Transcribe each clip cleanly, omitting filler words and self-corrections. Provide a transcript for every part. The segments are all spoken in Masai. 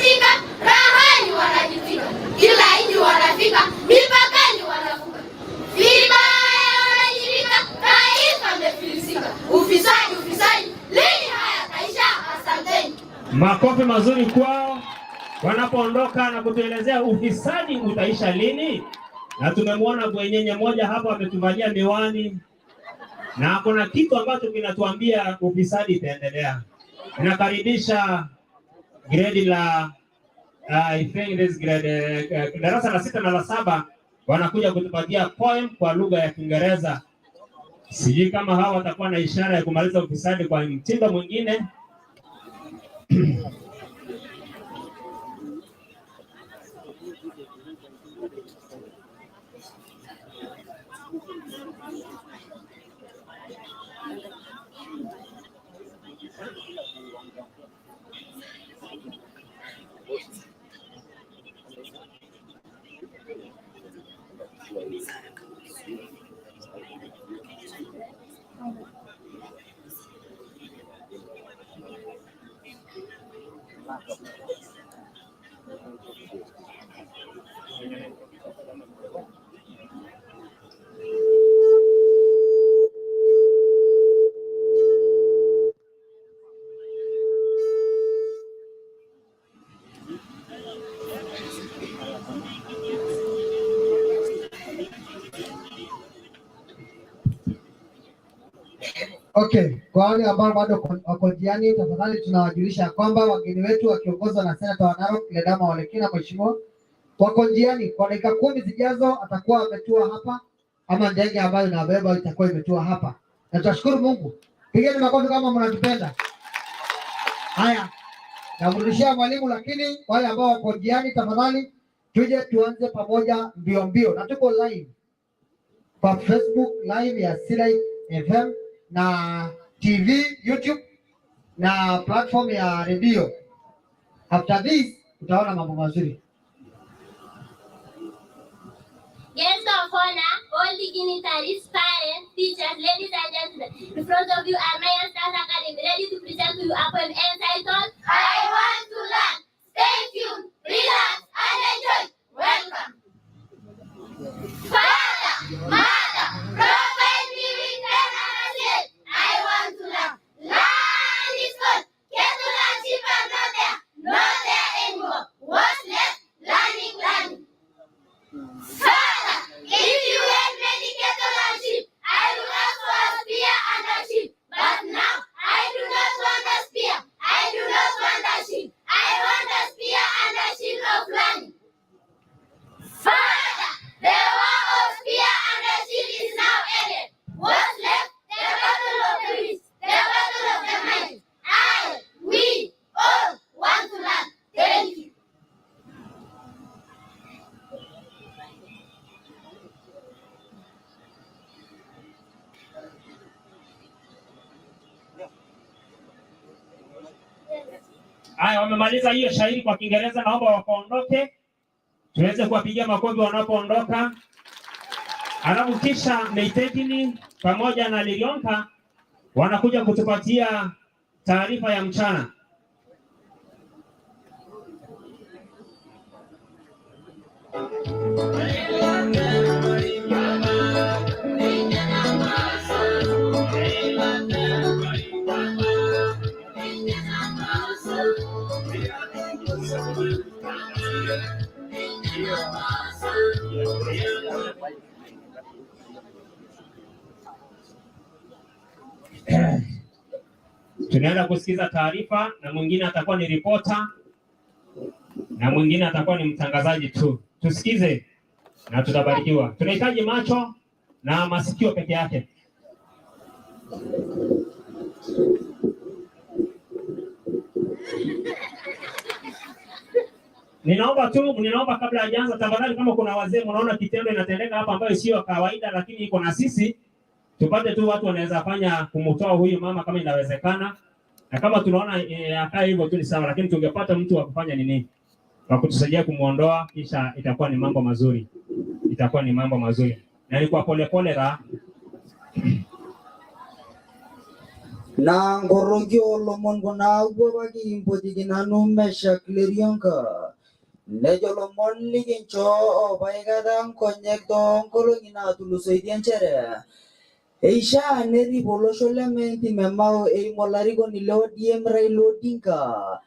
Wanaburudika, rahani wanajitika, kila nchi wanafika, mipakani wanavuka. Vibaya wanajirika, taifa mefilisika. Ufisadi, ufisadi, lini haya taisha? Asanteni. Makofi mazuri kwao wanapoondoka na kutuelezea ufisadi utaisha lini. Na tumemwona bwenyenye moja hapo ametuvalia miwani na kuna kitu ambacho kinatuambia ufisadi itaendelea. Nakaribisha gredi la I think this grade, darasa la sita na la saba wanakuja kutupatia poem kwa lugha ya Kiingereza. Sijui kama hawa watakuwa na ishara ya kumaliza ufisadi kwa mtindo mwingine. Okay, kwa wale ambao bado wako njiani, tafadhali tunawajulisha kwamba wageni wetu wakiongozwa na senata wa Narok Ledama Olekina, mheshimiwa, wako njiani. Kwa dakika 10 zijazo atakuwa ametua hapa, ama ndege ambayo inabeba itakuwa imetua hapa, na tunashukuru Mungu. Pigeni makofi kama mnatupenda. Haya, namrudishia mwalimu, lakini wale ambao wako njiani, tafadhali tuje tuanze pamoja mbio mbio, na tuko live kwa Facebook live ya Silai FM na TV, YouTube na platform ya redio. After this utaona mambo mazuri. Guests of honor, all dignitaries, parents, teachers, ladies and gentlemen, in front of you are Mayan Stars Academy, ready to present to you a poem entitled I Want to Learn. Stay tuned, relax, and enjoy. Welcome. Father, mother, provide me with pen and slate. I want to learn. Learn is good. Cattle and sheep are not there. Not there anymore. What's left? Learning, learning. Father, if you had many cattle and sheep, I will ask for a spear and a sheep. But now I do not want a spear. I do not want a sheep. I want a spear and a shield of learning. Father, the war of spear and a shield is now ended. What's left? The battle of the wits, the battle of the mind. I, we, all want to learn. Thank you. Haya, wamemaliza hiyo shairi kwa Kiingereza, naomba wakaondoke, tuweze kuwapigia makofi wanapoondoka. Alafu kisha Meitekini pamoja na Lilionka wanakuja kutupatia taarifa ya mchana. Tunaenda kusikiza taarifa na mwingine atakuwa ni ripota na mwingine atakuwa ni mtangazaji tu. Tusikize na tutabarikiwa. Tunahitaji macho na masikio peke yake. Ninaomba tu, ninaomba kabla hajaanza, tafadhali, kama kuna wazee mnaona kitendo inatendeka hapa ambayo sio kawaida, lakini iko na sisi, tupate tu watu wanaweza fanya kumtoa huyu mama kama inawezekana, na kama tunaona akae hivyo tu ni sawa, lakini tungepata mtu wa kufanya nini, wa kutusaidia kumuondoa, kisha itakuwa ni mambo mazuri, itakuwa ni mambo mazuri, na ni kwa polepole la Naa nkoroki oolomon kuna aapuo kimpotiki nanu Meshack Lerionka. Nejo lomon likinchoo apa aikata nkonyek toonkolong'i naatulusoitie nchere eishaa nerrip olosho le Entim e Mao eimu olarikoni le ODM Raila Odinga.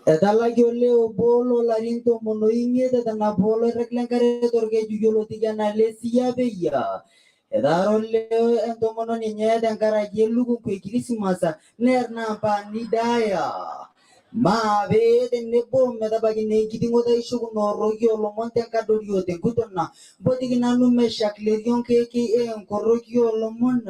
Etalaki olee obo loolarin 15 etanapa oloirrag lenkare torkeju yioloti anaa Lesiapeyia. Etaara olee entomononi enye tenkaraki elukunku e Kirisimas neer naa mpaa nidaaya. Maape tenebo metabaiki naa enkiting'oto aisho kuna oroki oolomon tenkadori o tenguton. Mpotiki nanu Meshack Lerionka aka nkoroki oolomon.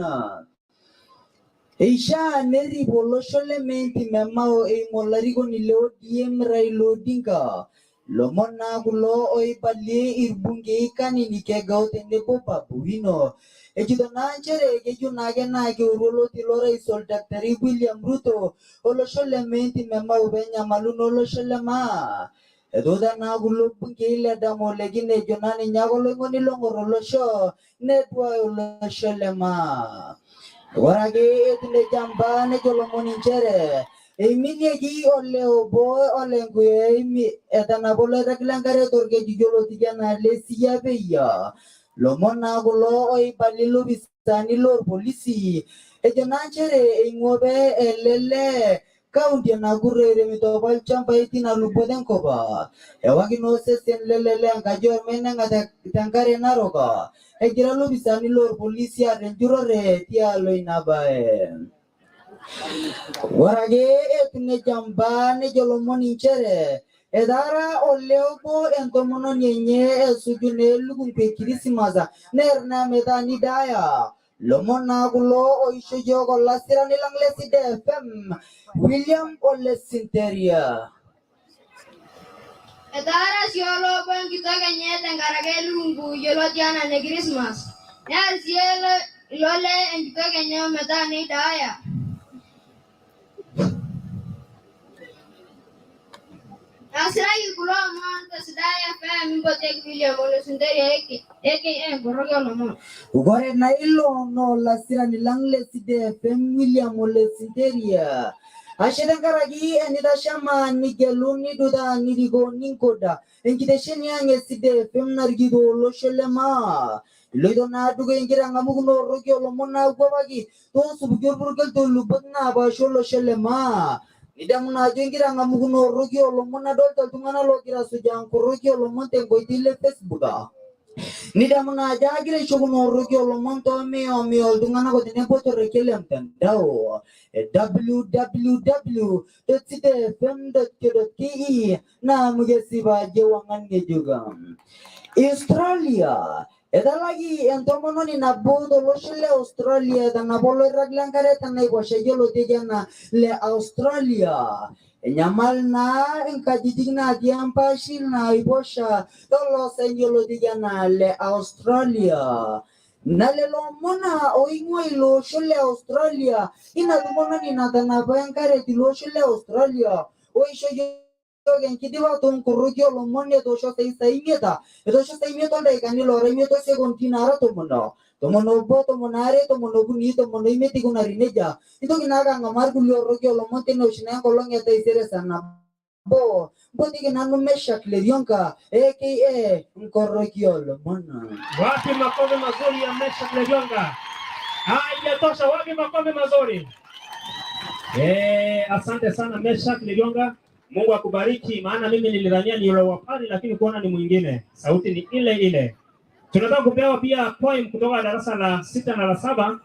Eishaa nerrip olosho le Entim e Mao eimu olarikoni le ODM Raila Odinga. Lomon naa kulo oibalie irbungei Kanini Kegao tenebo Babu Owino. Ejito naa nchere keyieu naake naa keoru oloti lorais Oldakitari William Ruto olosho le Entim e Mao peenyamalu naa olosho le Maa. Etuuta naa kulo bungei le Dama Olekina ejo naa ninye ake oloing'oni long'or olosho neduaya olosho le Maa. Ore ake etiu nejia mbaa nejo lomoni nchere eiminieki olee obo olenkuya etanapa oloirrag lenkare torkeju yioloti anaa Lesiapeyia. Lomon naa kulo oibalie ilopisaani loorpolisi ejo naa nchere eing'ua apa ele lee kaunti e Nakuru eiremito apa ilchambai tina luboto enkop. Ewaki naa osesen lele lee enkaji ormeneng'a tenkare narok. Egira ilopisaani loorpolisi aar enjurrore tialo ina bae. Ore ake etiu nejia mbaa nejo lomoni nchere etaara olee obo entomononi enye esuju naa elukunku e Kirisimas neer naa metaa nidaaya. Lomon naa kulo oisho yiok olasirani lang le Sida FM William Ole Sinteria. Etaara sii oloobo enkitok enye tenkaraki elukunku yioloti anaa ene Kirisimas. Near sii ilo lee enkitok enye ometaa neidaaya. Asiraki kulo omon te Sidai FM mpotieki William Ole Sinteria aka Nkoroki oolomon. Ore naa ilo naa olasirani lang le Sida FM William Ole Sinteria. Ashe tenkaraki enitashama nigelu nidutaa nirikoo ninkoda enkitesheni ang e Sida FM narikito olosho le Maa. Iloito naa dukuya ingira ang'amu kuna oroki oolomon naapuo apaki toosupuki orpurkel toolubot naapaasha olosho le Maa. Nidamu naa ajo ingira ang'amu kuna oroki oolomon nadolta iltung'anak loogira asujaa nkoroki oolomon tenkoitoi le Facebook. Nidamu naa ajo agira aisho kuna oroki oolomon toomiyomiyo iltung'anak o tenebo torrekie le mtandao www.sidafm.co.ke naa amu kesipa ajo ewang'an ng'ejuk. Australia etalaki entomononi nabo tolosho le Australia etanapa oloirrag lenkare tenaiposha yioloti anaa le Australia. Enyamal naa inkajijik natii empaashi naiposha toloosaen yioloti anaa le Australia. Na lelo omon oing'ua ilo osho le Australia ina tomononi natanapa enkare tilo osho le Australia oisho yiok enkidipa toonkoroki oolomon etoosho sai imiet etoosho sai imiet oldaikani loora imiet osekondi naara 10 11 12 13 15 ikunari nejia. Intoki naake ang'amaa irkulie oroki oolomon tine oshi naa enkolong e taisere saa 1. Mpotiki nanu Meshack Lerionka aka Nkoroki oolomon. Wapi makofi mazuri ya Meshack Lerionka? Haijatosha, wapi makofi mazuri? Asante sana Meshack Lerionka. Mungu akubariki, maana mimi nilidhania ni yule wa pale, lakini kuona ni mwingine. Sauti ni ile ile. Tunataka kupewa pia poem kutoka darasa la 6 na la 7.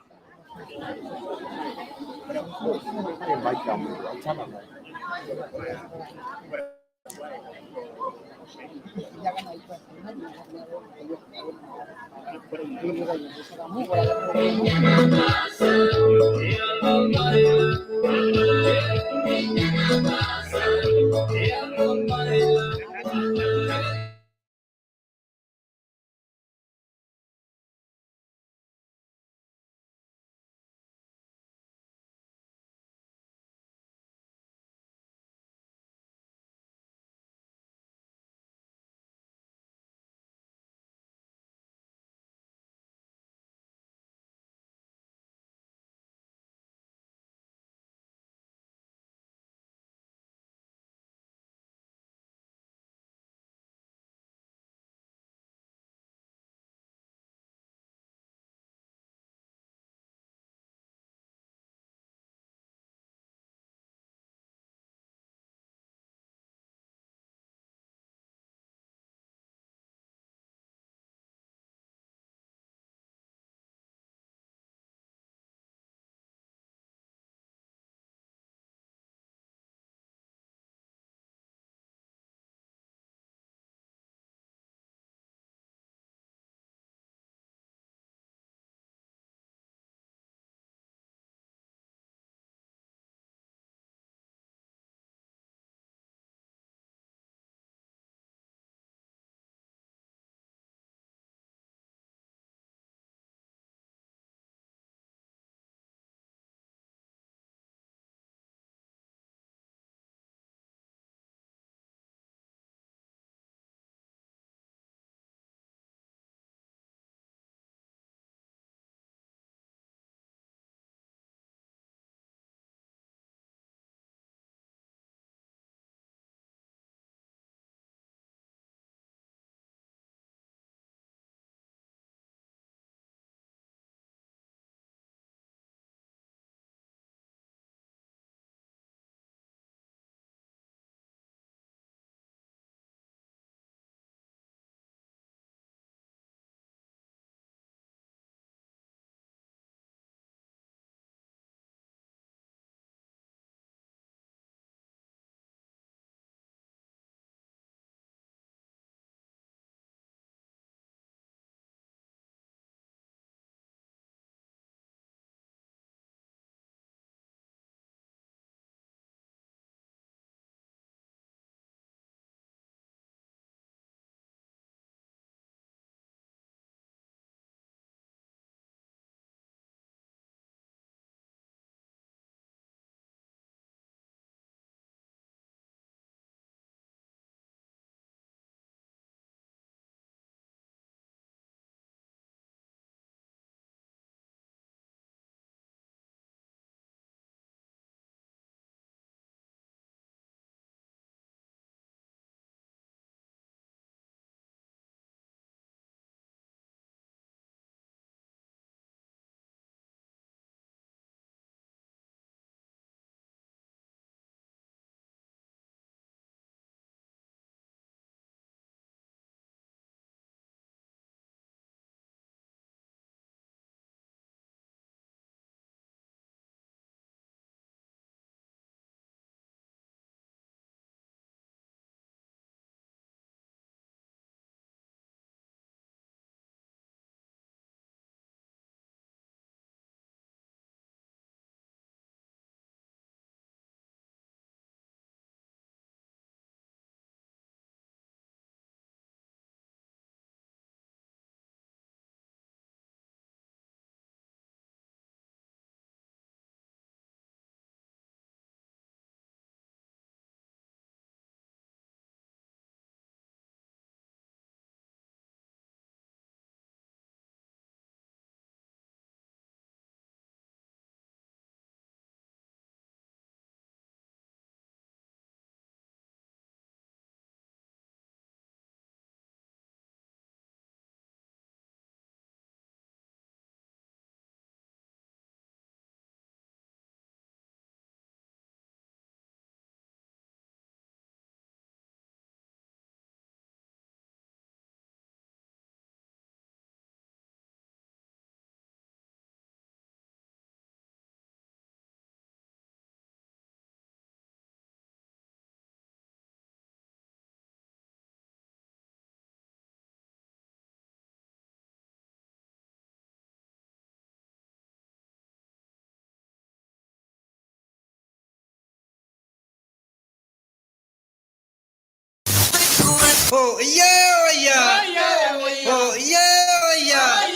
Oh yeah, yeah. Oh yeah, yeah.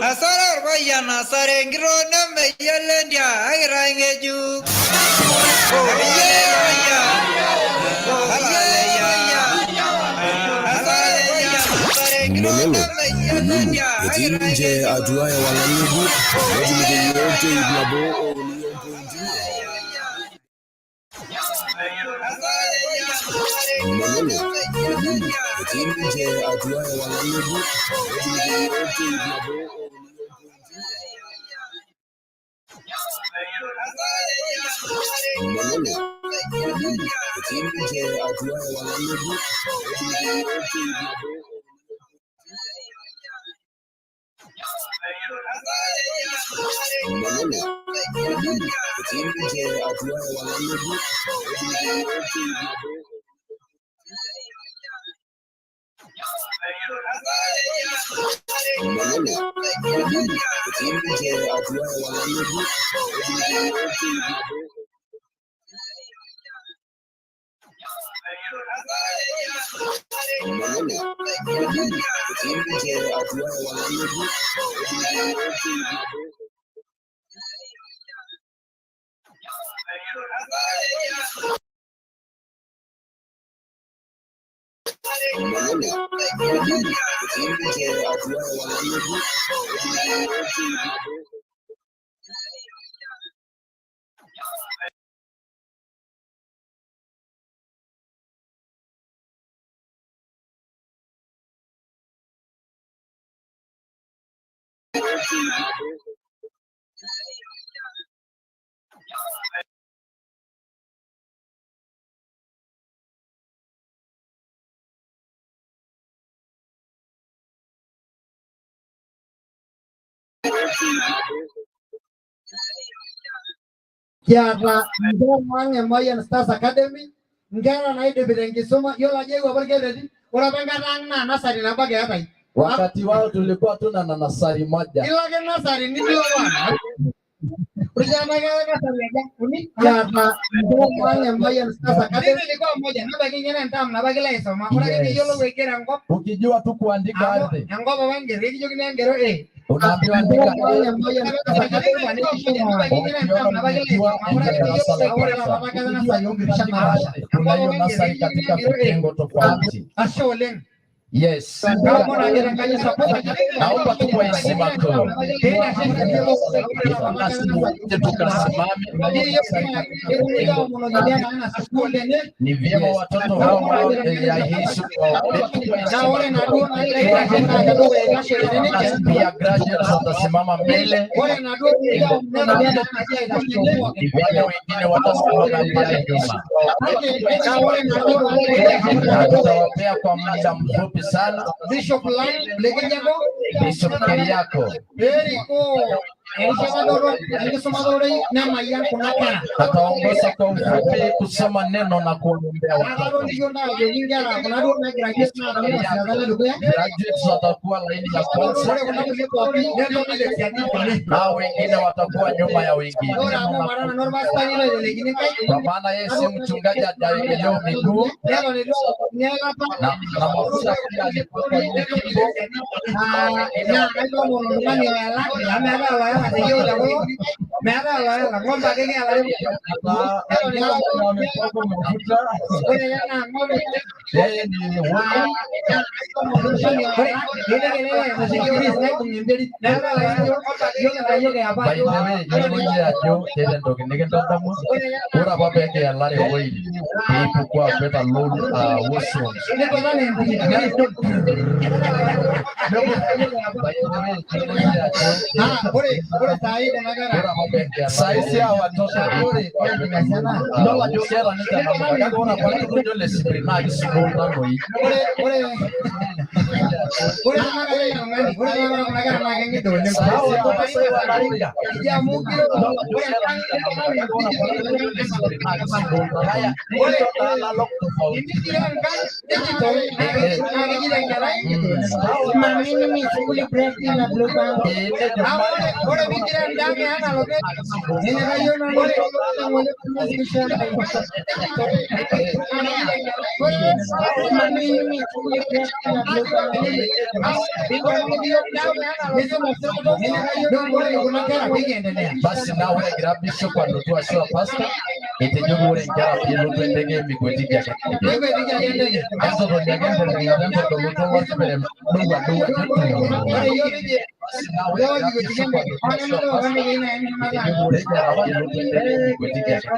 Asara orpayian asare enkitoo nemeyiolo endia akira ng'ejuk. Oh yeah, yeah. Oh yeah, yeah. Asara orpayian asare enkitoo Mololo nemeyiolo Bululu endia etii akira ninche ng'ejuk. atua ewang'an ng'ejuk netumito iyiook teip nabo o uni ompointi imiet. Mololo Bululu etii ninche atua ewang'an ng'ejuk netumito iyiook teip nabo o uni ompointi imiet. Mololo Bululu etii ninche atua ewang'an ng'ejuk netumito iyiook teip nabo o uni ompointi imiet. Mololo Bululu etii ninche atua ewang'an ng'ejuk netumito iyiook teip nabo o uni ompointi imiet. Mololo Bululu etii ninche atua ewang'an ng'ejuk netumito iyiook teip nabo o uni ompointi imiet. Mololo Bululu etii ninche atua ewang'an ng'ejuk netumito iyiook teip nabo o uni ompointi imiet. Mololo Bululu etii ninche atua ewang'an ng'ejuk netumito iyiook teip nabo o uni ompointi imiet. Iyiook teip nabo o uni ompointi imiet. Iyiook teip nabo o uni ompointi imiet. Kiata nkera ang' e Mayian Stars Academy, nkera naidipita enkisuma, yiolo ajo eewuo apa orkerreti, ore apa enkata ang' naa nasari nabo ake eetae. Wakati wao tulikuwa tuna na nasari moja. Ilo ake nasari nilo wana. Ore keetae nasari aja? Uni? Kiata nkera ang' e Mayian Stars Academy. Ilikuwa moja nabaiki ninye entam nabo kila aisoma. Ore ake Yes. piiyiolou aigero enkop Ukijua tu kuandika amu ardhi, enkop apa ingero ekijokini engero A. unaambiwa andika Nkera ang' e Mayian Stars Academy ukiona umejua enda darasa la kwanza. Ukijua Kuna hiyo nasari katika vitengo tofauti. Ashe oleng. Yes. Kaomon ake tenkai sapuk. Naomba tu kwa heshima tu. Nasi wote tukasimame. Ni vyema watoto hao ya hii pia graduates watasimama mbele, ni vyema wengine watasimama pale nyuma, na tutawapea kwa muda mfupi sana. Bishop Lai Lekinyago Bishop Keriako erikoo erishata dorrop enkisuma dorroi nemayian kuna kera. ataongoza kwa ufupi kusoma neno na kuwaombea Naa watoto. katolikio ntae ajoki nkera kuna duo naagira naatoni tesiata edukuya. Graduates watakuwa laini ya kwanza Ore kuna kulie pooki netoni tesiadi tene. na wengine watakuwa nyuma ya wengine, Ore amu mara nanu orpastai loitelekini nkaik kwa maana yeye si mchungaji hajaekelewa miguu netoni eilata na mafuta pia alipakwa ile fimbo. Naa kaitoomon oltung'ani oela amu meetae oloela teyiok tekulo meetae oloela ng'ombe ake kialare. Na amepakwa mafuta, Ore ele naa ng'ombe. yeye ni woman. By the way, yiolo iyie ajo keeta entoki nikintadamu ore apa pee kiyalare oil pee ipuku akwet alo war zones. By the way, yiolo iyie ajo Ore saai kuna kera ore apa pee kiyalare Saisi hawa watoto ore idol ajo keeta ninche namuka kake ore apa iltukujo le Sipri naa kisugoo ntanoi. ore ore Ore tenakata ele tung'ani, ore tenakata kuna kera naa keng'ida oleng. Eji amu kiroro, ore enkang' tenigiroo enkang digital naa kejito enkerai Mami mimi sukuli break na blue band. Ore piigiroo enda ang' e analog Nene kayieu nanu Mami mimi sukuli break na blue band. Ore kuna kera pikiendelea. Basi naa ore egira bishop alotu ashu a pastor etejoki ore inkera piilotu enteke mikwetiki ake Mikwetiki ake enteke. Entotoni ake entirring'ata entodolutu olorkipire dua dua. Ore iyiok piji Ore egira bishop alotu ashu a pastor etejoki ore inkera piilotu enteke mikwetiki ake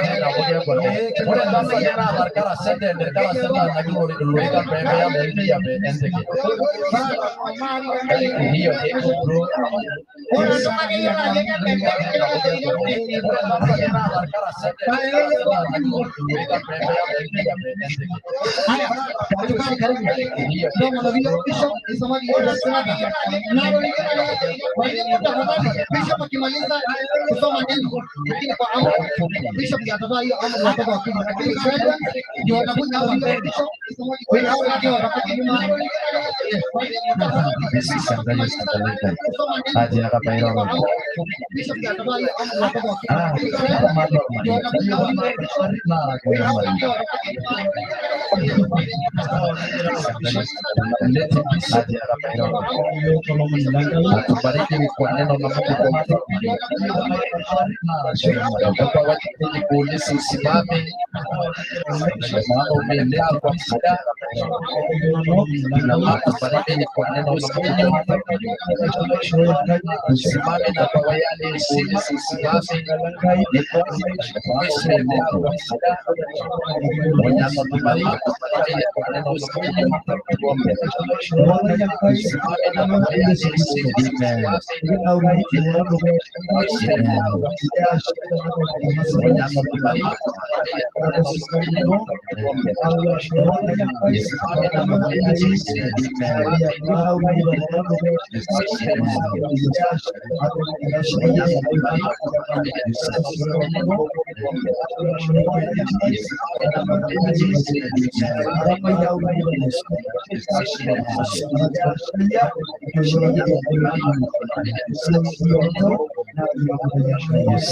Ore ntasati naata irkarash enteen irkarash entaanaki ilorikan peemeya lenkijape enteke. Ore ntasati naata irkarash enteen irkarash entaanaki ilorikan peemeya lenkijape enteke. Haya, tukari karibu. Ndio vile bishop isomagi hiyo senata. Na walimu tafadhali, bishop akimaliza kusoma neno, lakini kwa amri bishop ndiye atatoa hiyo amri watoto wakija, lakini graduates ndio watakuja hapa mbele. Bishop isomagi hiyo wao watabaki nyuma. Atiaka pairoroki. Bishop ndiye atatoa hiyo amri watoto wakija, Ah, lakini graduates ndio watakuja hapa mbele. Atubariki kwa neno la Mungu kwa ufupi. Naomba wacha nikuulize usimame, maana umekaa kwa muda. Atubariki kwa neno la Mungu. Usimame na kwa yale heshima, usimame ni kwa Mungu. Mwenye atatubariki kwa neno la Mungu. Usimame na kwa yale heshima,